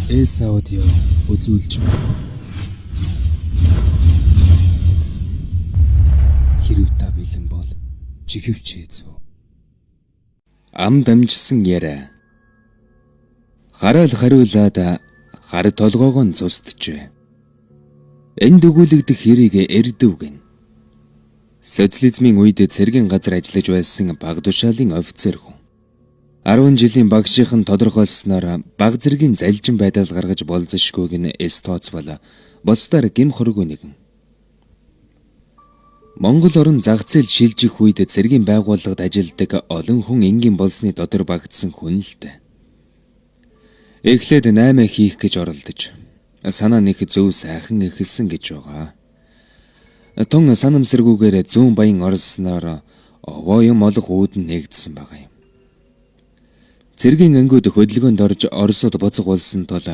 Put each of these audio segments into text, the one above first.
S Audio үзүүлж байна. Хэрв та бэлэн бол чихвчээ зүү. Ам дамжсан яриа. Хараал хариулаад хар толгоогоо нь цусджээ. Энд өгүүлэгдэх хэрийг эрдэв гин. Социализмын үед цэргийн газар ажиллаж байсан баг тушаалын офицер хүн. 10 жилийн багшийнх нь тодорхойлсноор баг зэргийн залжин байдал гаргаж болзошгүйг нь эс тооцвол бусдаар гэм хоргүй нэгэн. Монгол орон зах зээл шилжих үед цэргийн байгууллагад ажилладаг олон хүн энгийн болсны дотор багтсан хүн л дээ. Эхлээд 8 хийх гэж оролдож санаа нэг зөв сайхан эхэлсэн гэж байгаа. Тун санамсаргүйгээр зүүн баян орсноор овоо юм олох үүдэн нэгдсэн байгаа юм. Цэргийн ангиуд хөдөлгөөнд орж Оросод буцах болсон тул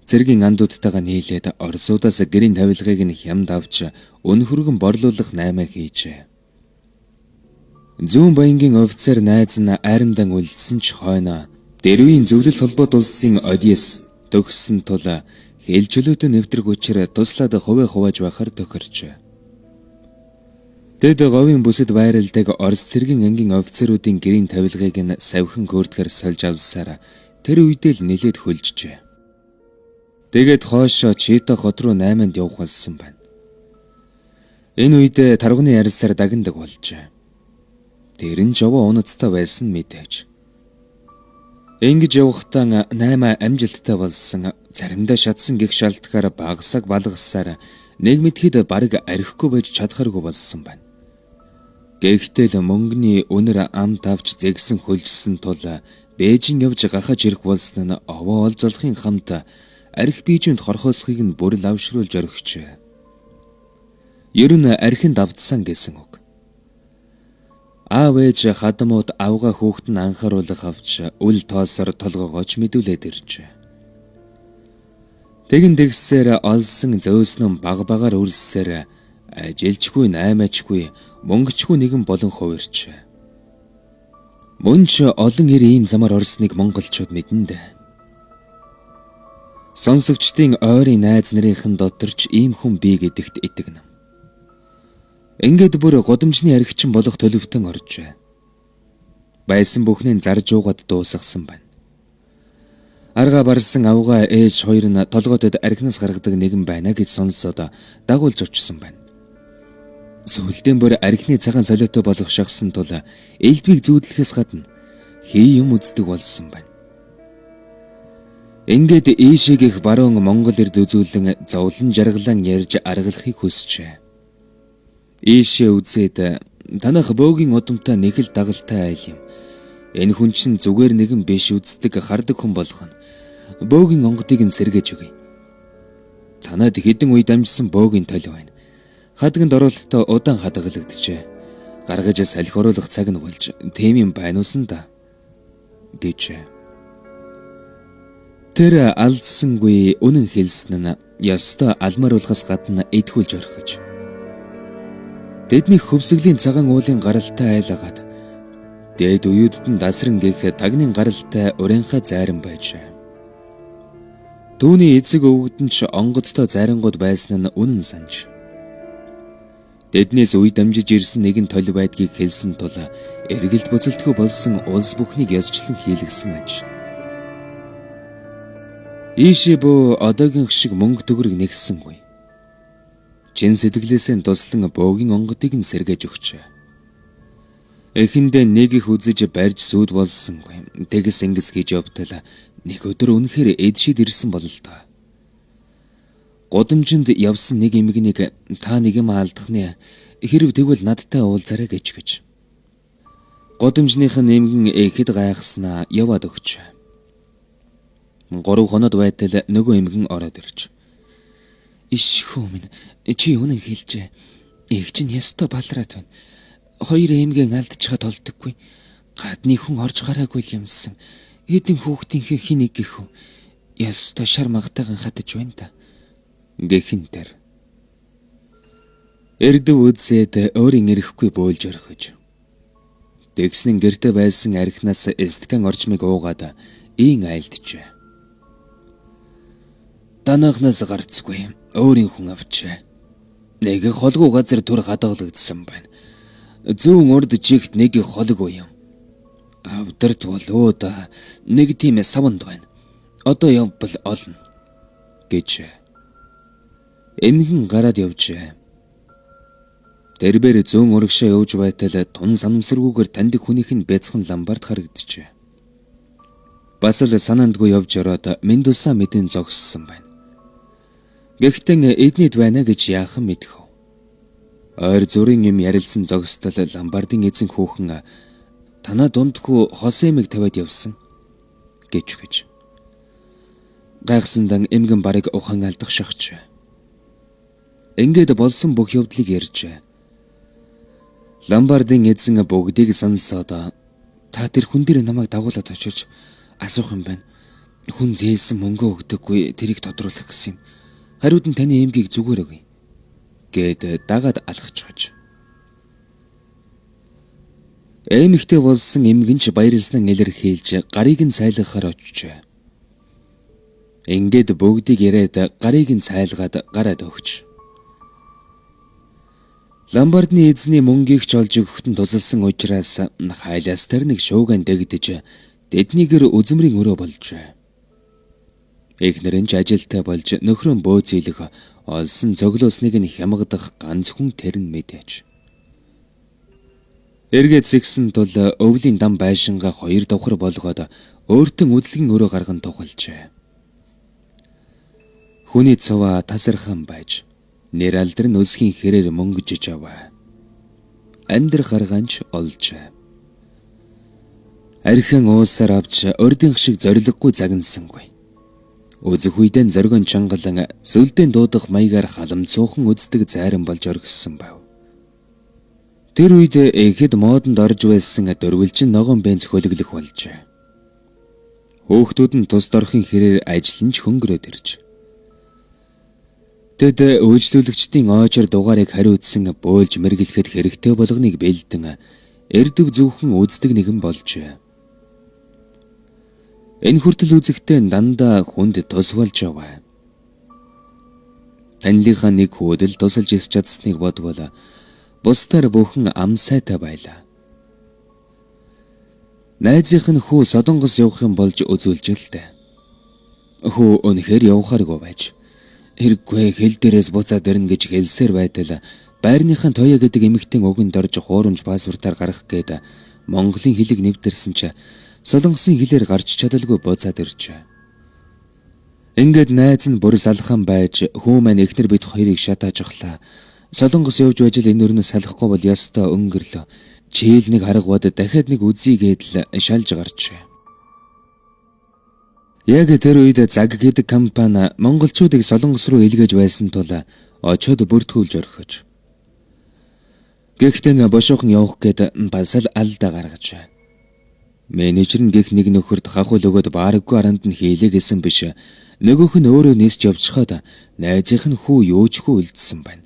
цэргийн андуудтайгаа нийлээд Оросуудаас гэрийн тавилгыг нь хямд авч өн хөргөн борлуулах наймаа хийжээ. Зүүн баянгийн офицер найз нь айрамдан үлдсэн ч хойно Дэрвийн зөвлөл холбоот улсын Одиэс төгссөн тул хэл чөлөөтэй нэвтрэх учир туслаад хувиа хувааж байхаар тохирчээ. Тэд говийн бүсэд байрладаг Орос цэргийн ангийн офицеруудын гэрийн тавилгыг нь савхин көөрдгөр сольж авсаар тэр үедээ л нилээд хөлжжээ. Тэгээд хоошоо Чита хот руу 8-нд явах болсон байна. Энэ үед тарганы арьсаар дагнадаг болжээ. Тэр нь жовоо унацтай байсан мэдээж. Ингэж явахдаа 8 амжилттай болсон, заримдаа шатсан гих шалтгаар багсаг балгасаар нэг мэдхэд бараг архихгүй байж чадхааргүй болсон байна. Гэхдээ л мөнгөний үнэр ам тавч зэгсэн хөлжсөн тул Бээжин явж гахаж ирэх болсон нь овоо олзолхын хамт арх бийжинд хорхоосхийг нь бүрэл авшруулж орхижээ. Ер нь архинд автсан гэсэн үг. Аав ээж хадмууд авга хүүхэд нь анхааруулах авч үл тоосоор толгоогооч мэдүүлээд иржээ. Тэгэн тэгсээр олсон зөөснөн баг багаар үрсээр ажилчгүй наймаачгүй мөнгөчгүй нэгэн болон хувирчээ. Мөн ч олон эр ийм замаар орсныг монголчууд мэднэ дээ. Сонсогчдын ойрын найз нарийнхан дотор ч ийм хүн бий гэдэгт итгэнэ. Ингээд бүр гудамжны архичин болох төлөвтөн оржээ. Байсан бүхнийг зарж уугаад дуусгасан байна. Арга барсан авгаа ээж хоёр нь толгойдод архинаас гаргадаг нэгэн байна гэж сонсоод дагуулж очсон байна. Сүүлдэн бүр архины цагаан солиотой болох шахсан тул элдвийг зүүдлэхээс гадна хий юм үздэг болсон байна. Ингээд ийшээгийнх баруун Монгол эрд үзүүлэн зовлон жаргалан ярьж аргалахыг хүсжээ. Ийшээ үзээд танах бөөгийн удамтай нэг л дагалтай айл юм. Энэ хүн чинь зүгээр нэгэн биш үздэг хардаг хүн болгоно. Бөөгийн онгодыг нь сэргээж өгье. Танад хэдэн үе дамжсан бөөгийн тол байна. Хадганд оруулалтаа удаан хадгалагджээ. Гаргаж салхи оруулах цаг нь болж тийм юм байна усан да гэжээ. Тэр алдсангүй үнэн хэлсэн нь ёстой алмааруулахаас гадна идэхүүлж орхиж. Тэдний хөвсгөлийн цагаан уулын гаралтай айлгаад дээд уюудад нь дасран гих тагнын гаралтай урынхаа зайран байжээ. Түүний эцэг өвгөд нь ч онгодтой зайрангууд байсан нь үнэн санж. Тэднээс үе дамжиж ирсэн нэгэн тол байдгийг хэлсэн тул эргэлт буцалтгүй болсон улс бүхнийг ёсчлон хийлгсэн аж. Ийшээ бөө одоогийнх шиг мөнгө төгрөг нэгсэнгүй. Чин сэтгэлээсээ туслан бөөгийн онгодыг нь сэргээж өгчээ. Эхэндээ нэг их үзэж барьж сүд болсонгүй. Тэгс ингэс гэж явтал нэг өдөр үнэхээр эд шид ирсэн бололтой. Гудамжинд явсан нэг эмгэнийг та нэг юм алдахны хэрв тэгвэл надтай уулзаарай гэж гэж. Гудамжных нь эмгэн эхэд гайхснаа яваад өгч. 3 хоноод байтал нөгөө эмгэн ороод ирж. Ишхүү минь чи үнэн хэлжээ. Их чинь ёстой балраад байна. 2 эмгэн алдчихад толдоггүй. Гадны хүн орж гараагүй л юмсан. Хэдэн хүүхдийнхээ хин нэг гихв. Ёстой шар магтайхан хатаж байна та. Гэхэн тэр. Эрдэв үзээд өөрийн эрэхгүй бөөлж орхиж. Тэгснэн гэрте байсан архинаас эсткан орчмыг уугаад ийн айлджээ. Данаахнаас гарцгүй өөрийн хүн авчээ. Нэг холгүй газар төр хадгалагдсан байна. Зүүн урд чигт нэг холгүй юм. Авдарт болоо да нэг тийм савнд байна. Одоо явбал олно гэж эмнэгэн гараад явжээ. Тэрбээр зүүн урагшаа явж байтал тун санамсаргүйгээр таньдаг хүнийх нь бяцхан ламбард харагджээ. Бас л санаандгүй явж ороод Мэндулсаа мэдэн зогссон байна. Гэхдээ эднийд байна гэж яахан мэдэх вэ? Ойр зүрийн юм ярилцсан зогсдол ламбардын эзэн хүүхэн танаа дундхүү хос эмэг тавиад явсан гэж гэж. Гайхсандан эмгэн барыг ухаан алдах шахаж. Ингээд болсон бүх явдлыг ярьжээ. Ламбардын эзэн бүгдийг сонсоод та тэр хүн дээр намайг дагуулад очиж асуух юм байна. Хүн зээлсэн мөнгө өгдөггүй тэрийг тодруулах гэсэн юм. Хариуд нь таны эмгийг зүгээр өгье гэд дагаад алхаж. Эмэгтэй болсон эмгэнч баярлснаа илэрхийлж гарыг нь цайлгахаар очжээ. Ингээд бүгдийг яриад гарыг нь цайлгаад гараад өгч. Ламбардны эзний мөнгийг ч олж өгөхөд нь тусалсан учраас хайлаас тэр нэг шууган дэгдэж тэднийгэр үзмрийн өрөө болжээ. Эхнэр нь ч ажилтай болж нөхрөө бөөцөөлөх олсон цоглуусныг нь хямгадах ганц хүн тэр нь мэдээж. Эргээд зэгсэн тул өвлийн дам байшингаа хоёр давхар болгоод өөртөө үдлэгэн өрөө гарган тухалжээ. Хүний цуваа тасархан байж нэр алдар нь өсгийн хэрээр мөнгөжж аваа. Амьдрах аргаанч олжээ. Архин уусаар авч урдынх шиг зориггүй загнасангүй. Үзэх үедээ зоригон чангалан сүлдэн дуудах маягаар халамцуухан үздэг зайран болж оргисон байв. Тэр үед эхэд модонд орж байсан дөрвөлжин ногоон бенз хөлөглөх болжээ. Хөөхтүүд нь тус дорхын хэрээр ажиллан ч хөнгөрөөд ирж. Тэд үйлчлүүлэгчдийн оочор дугаарыг хариуцсан бөөлж мэргэлэхэд хэрэгтэй болгоныг бэлдэн эрдэв зөвхөн үздэг нэгэн болжээ. Энэ хүртэл үзэхдээ дандаа хүнд тус болж яваа. Танилынхаа нэг хүүдэл тусалж исч чадсныг бодвол бусдаар бүхэн ам сайтай байлаа. Найзынх нь хүү Солонгос явах юм болж үзүүлж л дээ. Хүү үнэхээр явахааргүй байж. Хэрэггүй хэл дээрээс буцаад ирнэ гэж хэлсээр байтал байрныхаа Тоёо гэдэг эмэгтэйн үгэнд орж хуурамч паспортаар гарах гээд Монголын хэлийг нэвтэрсэн чи Солонгосын хэлээр гарч чадалгүй буцаад иржээ. Ингээд найз нь бүр салхан байж хүү маань эхнэр бид хоёрыг шатаажглаа. Солонгос явж байж л энэ өрнөөс салахгүй бол ёстой өнгөрлөө. Чийл нэг арга бод дахиад нэг үзье гэдэл шалж гарчээ. Яг тэр үед Цаг гэдэг компани монголчуудыг Солонгос руу илгээж байсан тул очоод бүртгүүлж орхиж. Гэхдээ бошоохон явах гээд бас л алдаа гаргажээ. Менежер нь гих нэг нөхөрт хахуул өгөөд баараггүй аранд нь хийлээ гэсэн биш. Нөгөөх нь өөрөө нисч явчихад найзынх нь хүү юу ч хүү үлдсэн байна.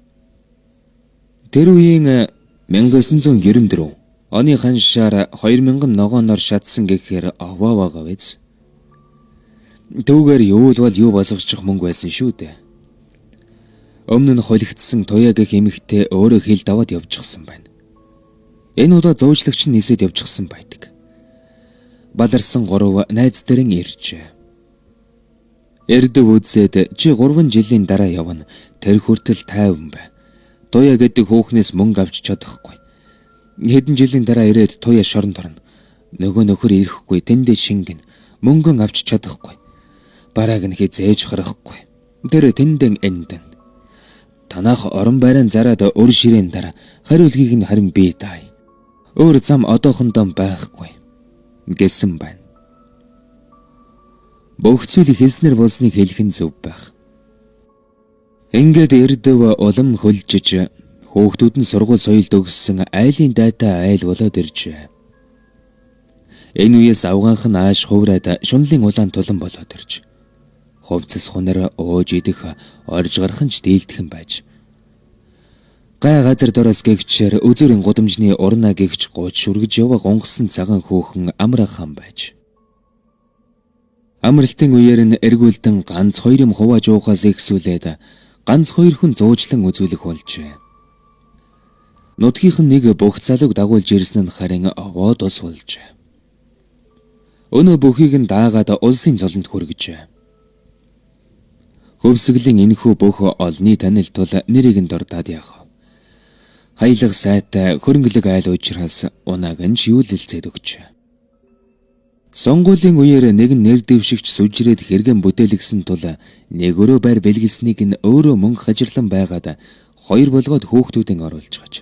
Тэр үеийн 1994 оны ханшаар 2000 ногооноор шатсан гэхээр овоо байгаа биз. Түүгээр юу л бол юу босгочих мөнгө байсан шүү дээ. Өмнө нь холигдсон Туяа гэх эмэгтэй өөрөө хил даваад явчихсан байна. Энэ удаа зуучлагч нь нисээд явчихсан байдаг. Баларсан гурав найз дэрэн иржээ. Эрдэв үзээд чи 3 жилийн дараа явна. Тэр хүртэл тайван бай. Туяа гэдэг хүүхнээс мөнгө авч чадахгүй. Хэдэн жилийн дараа ирээд Туяа шоронд орно. Нөгөө нөхөр ирэхгүй тэндээ шингэн. Мөнгөн авч чадахгүй. Барааг нь хизээж харахгүй. Тэр тэндэн эндэн. Танах орон байран зараад өр ширээн дараа хариулгийг нь харин би даая. Өөр зам одоохондоо байхгүй гэсэн байна. Бүх зүйлийг хэлснээр болсныг хэлэх нь зөв байх. Ингээд эрдэв улам хөлжиж хүүхдүүд нь сургууль соёлд өгсөн айлын дайтай айл болоод иржээ. Энэ үеэс авгаанх нь ааш хувраад шунлын улаан тулан болоод ирж. Хувцас хунар ууж идэх орж гарах нь ч дийлдэхэн байж. Гай газар дороос гэгчээр өзөрийн гудамжны урнаа гэгч гооч шүргэж яваа гонгосон цагаан хөөхөн амраахан байж. Амралтын үеэр нь эргүүлдэн ганц хоёр юм хувааж уухаас ихсүүлээд ганц хоёр хүн зуужлан үзүүлэх болжээ. Нутгийнх нь нэг бүх залууг дагуулж ирсэн нь харин овоо тус болжээ. Өнөө бүхийг нь даагаад улсын цолонд хүргэжээ. Хөвсгөлийн энэхүү бүх олны танил тул нэрийг нь дурдаад яах. Хаялга сайтай хөрөнгөлөг айл учраас унааг нь ч юулэлцээд өгчээ. Сонгуулийн үеэр нэгэн нэр дэвшигч сүжрээд хэргэн бүтээлгсэн тул нэг өрөө байр бэлгэлснийг нь өөрөө мөнгө хажирлан байгаад хоёр болгоод хүүхдүүдэн оруулж гаж.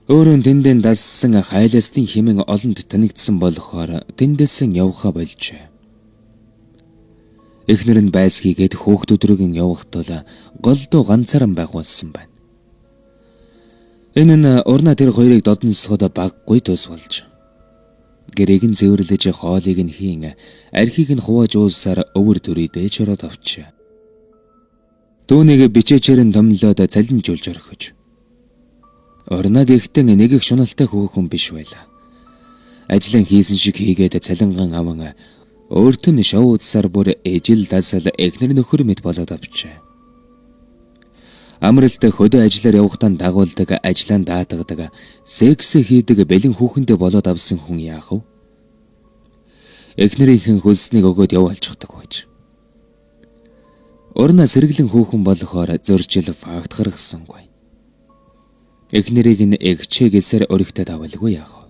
Өөрөө тэндэн дассан хайластын хэмээн олонд танигдсан болохоор тэндээсэн явхаа болжээ. Эхнэр нь байсгийгээд хүүхдүүд рүүгэн явах тул голдуу ганцааран байх болсон байна. Энэ нь урнаа тэр хоёрыг додонсоход баггүй тус болж. Гэрээг нь зэвэрлэж хоолыг нь хийн, архийг нь хувааж уулсаар өвөр төрийдээ чороод авчээ. Түүнийг бичээчээр нь томлоод цалинжуулж орхиж. Урнаа гэхдээ нэг их шуналтай хөөхөн биш байлаа. Ажлын хийсэн шиг хийгээд цалинган аван өөрт нь шоудсаар бүр ижил дасал эхнэр нөхөр мэт болоод авчээ. Амралт хөдөө ажиллаар явахдаа дагуулдаг, ажлаа даатгадаг, секс хийдэг бэлэн хүүхэндээ болоод авсан хүн яах вэ? Эхнэрийнхэн хөлснийг өгөөд явуулчихдаг байж. Урнаа сэргэлэн хүүхэн болохоор зөрчил факт гаргасангүй. Эхнэрийг нь эгчээ гэсээр өрөгтэй давалгүй яах вэ?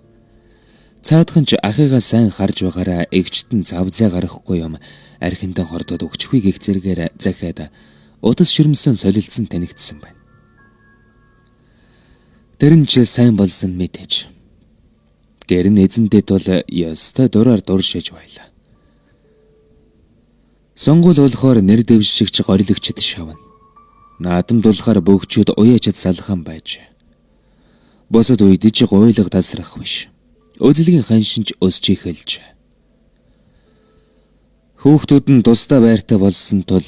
Цаадхан ч ахыгаа сайн харж байгаараа эгчт нь зав зай гаргахгүй юм архинтан хордоод өгчихвээ гэх зэрэгээр захиад утас ширмсэн солилцсон танигдсан байна. Тэр нь ч сайн болсон мэдээж. Гэр нь эзэндээ тул ёстой дураар дуршиж байлаа. Сонгуул болохоор нэр дэвшигч горилогчд шавна. Наадамд болохоор бөгчүүд уяачд салхан байж. Бусад үед ч гуйлга тасрах биш. Үзлэгийн ханшинч өсч эхэлж. Хүүхдүүд нь тусдаа байртай болсон тул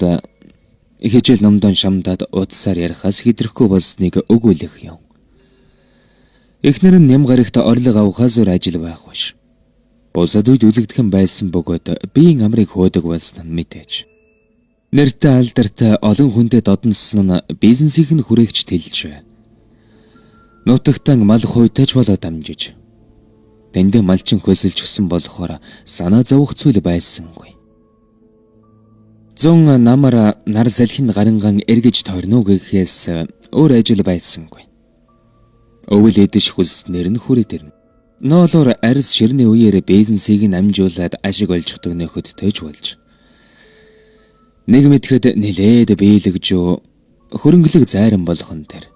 хичээл номдон шамдаад утсаар ярихаас хэтрэхгүй болсныг өгүүлэх юм. Эхнэр нь ням гарагт орлого авахаас өөр ажил байх биш. Бусад үед үзэгдэхэн байсан бөгөөд биеийн амрыг хөөдөг болсон нь мэдээж. Нэртэй алдартай олон хүндэд додонсон нь бизнесийнх нь хүрээгч тэлжээ. Нутагтан мал хуйтаж болоод дамжиж. Тэндээ малчин хөлсөлж өссөн болохоор санаа зовох зүйл байсангүй. Зун намар нар салхинд гаранган эргэж тойрно гэхээс өөр ажил байсангүй. Өвөл эдэж хүсснээр нь хүрээд ирнэ. Ноолоор арьс ширний үеэр бизнесийг нь амжуулаад ашиг олждог нөхөдтэй ч болж. Нэг мэтгэд нилээд биелэгжөө хөрөнгөлөг зайран болгон тэр.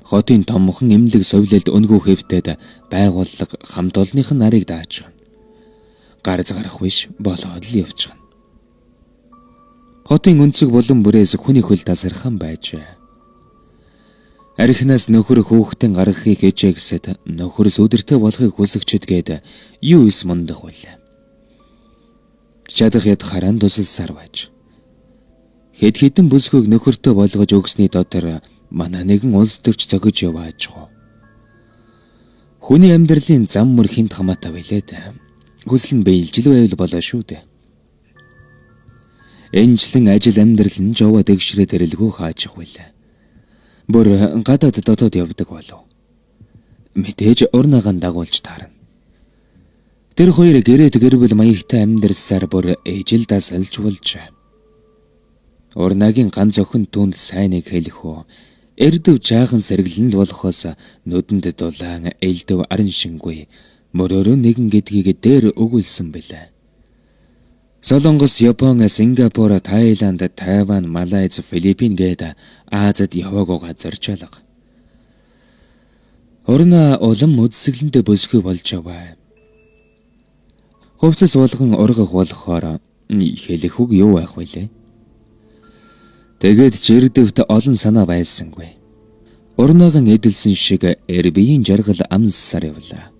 Хотын томхон эмнэлэг совилолд өнгөө хэвтээд байгууллага хамт олонных нь нарыг даачна. Гарц гарах биш болоод л явчихна. Хотын өнцөг булан бүрээс хүний хөл тасархан байжээ. Архинаас нөхөр хүүхдэн гаргахыг хичээгэсэд нөхөр сүдэртэй болохыг хүсэгчд гээд юу ис мундах вүлээ. Чадах ядах харан тусалсаар байж. Хэд хэдэн бүсгүйг нөхөртөө болгож өгсөний дотор манай нэгэн улс төрч зохиж явааж гоо. Хүний амьдралын зам мөр хинт хамаатай байлээ дээ. Хүсэл нь биелжил байвал болоо шүү дээ. Энэчлэн ажил амьдрал нь жовоо дэгшрээд ирэлгүй хаачих байлаа. Бүр гадаад дотоод явдаг болов. Мэдээж урнаагаан дагуулж таарна. Тэр хоёр гэрээд гэр бүл маягтай амьдарсаар бүр ижил дасалж болж. Урнаагийн ганц охин түүнд сайныг хэлэх үү. Эрдэв жаахан сэргэлэн л болохоос нүдэнд дулаан элдэв араншингүй мөрөөрөө нэгэн гэдгийг дээр өгүүлсэн билээ. Солонгос, Япон, Сингапур, Таиланд, Тайван, Малайз, Филиппин гээд Азад яваагүй газар чалга. Урнаа улам үзэсгэлэнтэй бүсгүй болж яваа. Хувцас болгон ургах болохоор хэлэх үг юу байх вүлээ? Тэгээд ч эрдэвт олон санаа байсангүй. Урнаахан эдэлсэн шиг эр биеийн жаргал амссаар явлаа.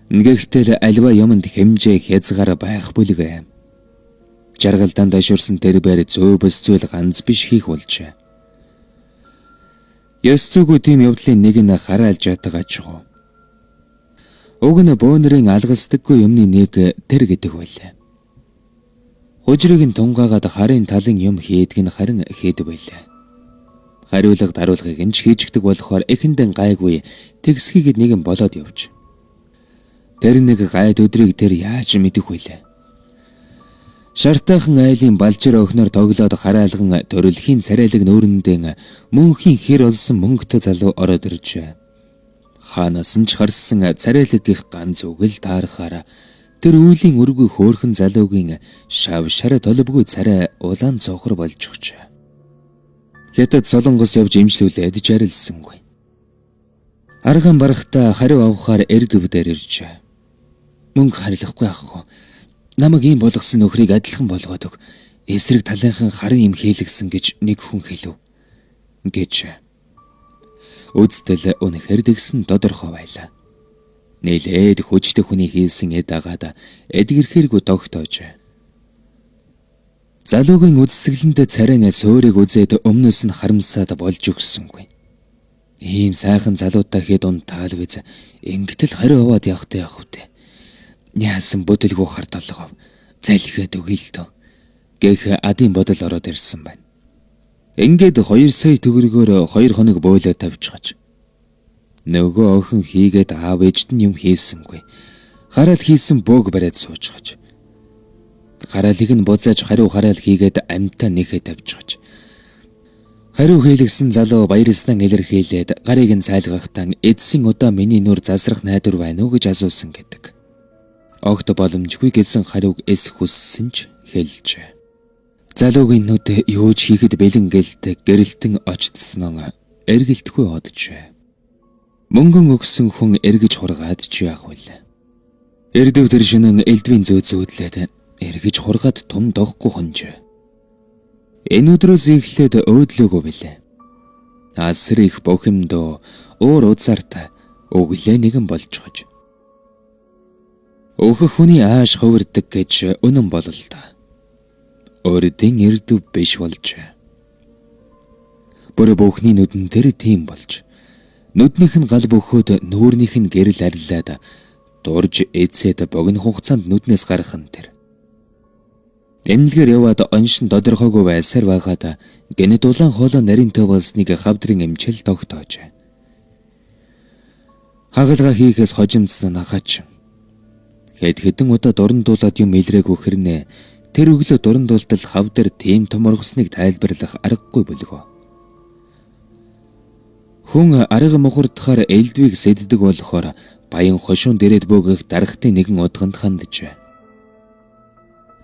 Гэхдээ л альва юмд хэмжээ хязгаар байх бүлгээ. Жаргалдан дашуурсан тэр бээр зөө бүс зүйл ганц биш хийх болжээ. Ёс зүйгүй тийм явдлын нэг нь хараалж ятгач гоо. Уг нь бөөнөрийн алгасдаггүй юмны нэг тэр гэдэг байлаа. Хужрыг нь тунгаагаад харын талын юм хийдэг нь харин хийдэг байлаа. Хариулга даруулгыг нь ч хийждэг болохоор эхэндэн гайгүй тэгсхийгэд нэгэн болоод явж. Тэр нэг гайд өдрийг тэр яаж мэдэх вүлээ. Шартайхан айлын балжир охиноор тоглоод хараалган төрөлхийн царайлаг нүүрэндээ мөнхийн хэр олсон мөнгөтэй залуу ороод иржээ. Хаанаас нь ч харсан царайлаг гих ганц үг л таарахаар тэр үйлийн өргүй хөөрхөн залуугийн шав шар толбгүй царай улаан цонхор болж өгчээ. Хятад Солонгос явж имжлүүлээд жарилсангүй. Арган барахта хариу авахаар эрдэв дээр иржээ. Мөнгө харилахгүй ах. Намайг ийм болгосон нөхрийг адилхан болгоод өг. Эсрэг талынхан харын юм хийлгсэн гэж нэг хүн хэлв гэж. Үздэл үнэхээр дэгсэн тодорхой байлаа. Нилээд хүчтэй хүний хийсэн эд агаад эдгэрхээргүй тогтоож. Залуугийн үзэсгэлэнтэй царайн суурийг үзээд өмнөөс нь харамсаад болж өгсөнгүй. Ийм сайхан залуутай хэд унтаал биз, ингэтэл хариу аваад явахтай явах вүтэ. Яасан бүдэлгүй хар толгов залхиад өгье л дөө гэх адын бодол ороод ирсэн байна. Ингээд 2 сая төгрөгөөр 2 хоног бөөлөө тавьчихаж. Нөгөө охин хийгээд аав ээжд нь юм хийсэнгүй. Хараал хийсэн бөөг бариад суучхаж. Хараалыг нь буцааж хариу хараал хийгээд амьтаа нэхэ тавьчихаж. Хариу хийлгсэн залуу баярлснаа илэрхийлээд гарыг нь сайлгахтан эцсийн удаа миний нүр засрах найдвар байна уу гэж асуусан гэдэг. Огт боломжгүй гэсэн хариуг эс хүссэн ч хэлжээ. Залуугийн нүд юу ч хийхэд бэлэн гэлт гэрэлтэн очтсноо эргэлдэхгүй оджээ. Мөнгөн өгсөн хүн эргэж хургаад ч яах вэ? Эрдэв тэр шинэн элдвийн зөө зөөдлээд эргэж хургаад тум догхгүй хонжээ. Энэ өдрөөс эхлээд өөдлөөгөө билээ. Асар их бохимдоо уур узаартай өглөө нэгэн болжгож. Өөхөх хүний ааш хувирдаг гэж үнэн болол та. Өрдийн эрдэв биш болж. Бүр бүхний нүдэн дээр тийм болж. Нүднийх нь гал бөхөөд нүүрнийх нь гэрэл арилаад дурж эцээд богино хугацаанд нүднээс гарах нь тэр. Эмнэлгээр яваад оншин тодорхойгүй байсаар байгаад гэнэт улаан хоолой нарийнтай болсныг хавдрын эмчил тогтоож. Хагалгаа хийхээс хожимдсан нахач. Хэд хэдэн удаа дурандуулаад юм илрээгүй хэрнээ тэр өглөө дурандуултал хавдар тийм томоргосныг тайлбарлах аргагүй бөлгөө. Хүн арга мухардахаар элдвийг сэддэг болохоор баян хошуун дээрээ бөөгөх дарахтын нэгэн удганд ханджээ.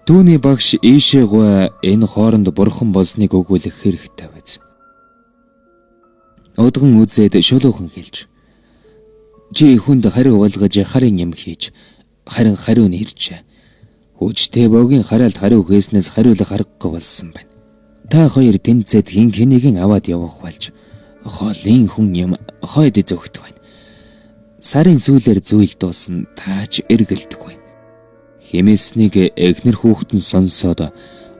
Түүний багш ийшээ гуй энэ хооронд бурхан болсныг өгүүлэх хэрэгтэй биз. Удган үзээд шулуухан хэлж. Чи хүнд хариу болгож харын юм хийж харин хариу нь иржээ. Хүчтэй бөөгийн хараалд хариу хийснээс хариулах аргагүй болсон байна. Та хоёр тэнцээд хин хэнийгэн аваад явах болж холын хүн юм хойд зөгт байна. Сарын сүүлээр зүйл дуусна таач эргэлдэггүй. Химээснийг эхнэр хүүхдэн сонсоод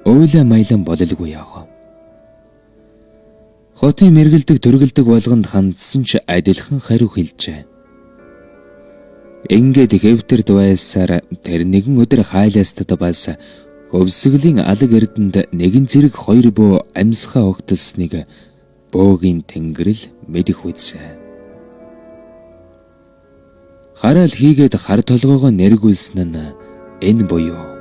уйлаа маялан бололгүй яах вэ? Хотын мэргэлдэг төргэлдэг болгонд хандсан ч адилхан хариу хэлжээ. Ингээд хэвтэрд байсаар тэр нэгэн өдөр хайлаастад бас хөвсгөлийн алаг эрдэнд нэгэн зэрэг хоёр бөө амьсгаа огтлсныг бөөгийн тэнгэрэл мэдэх үзсэн. Хараал хийгээд хар толгоогоо нэргүүлсэн нь энэ буюу